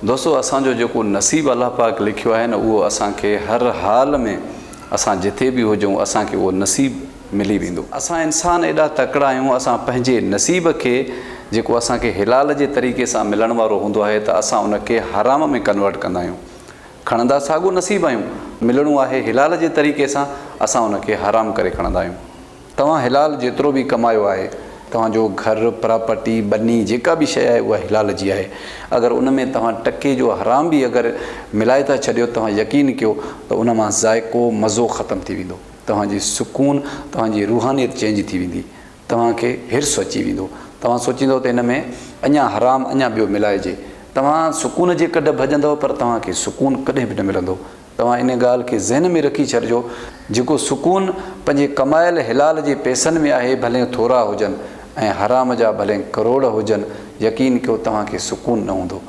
دوستو اسان جو جيڪو نصيب الله پاڪ لکيو آهي نه اهو اسان کي هر حال ۾ اسان جتي به هجون اسان کي اهو نصيب ملي ويندو. اسان انسان ايڏا تڪڙا آهيون اسان پنهنجي نصيب کي جيڪو اسان کي حلال جي طريقي سان ملڻ وارو هوندو آهي ته اسان ان کي حرام ۾ ڪنورٽ ڪندا آهيون کڻندا ساڳو نصيب آهيون ملڻو آهي حلال جي طريقي سان اسان ان کي حرام ڪري کڻندا آهيون. توهان حلال جيترو به ڪمايو آهي، توهان جو گهر، پراپرٽي، ٻني جيڪا به شيء آهي اها حلال جي آهي. اگر ان ۾ توهان ٽڪي جو حرام به اگر ملائي ٿا ڇڏيو توهان يقين ڪيو ته ان مان ذائقو، مزو ختم ٿي ويندو. توهان جي سڪون، توهان جي روحانيت چينج ٿي ويندي. توهان کي حرص اچي ويندو. توهان سوچيندؤ ته ان ۾ اڃا حرام اڃا ٻيو ملائجي. توهان سڪون جي ڪڍ ڀڄندؤ پر توهان کي سڪون ڪڏهن به نه ملندو. توهان ان ڳالهه کي ذهن ۾ رکي ڇڏجو، جيڪو سڪون پنهنجي ڪمايل حلال جي پئسن ۾ آهي ڀلين ٿورا هجن ۽ حرام جا ڀلين ڪروڙ هجن، يقين ڪيو توهان کي سڪون نه هوندو.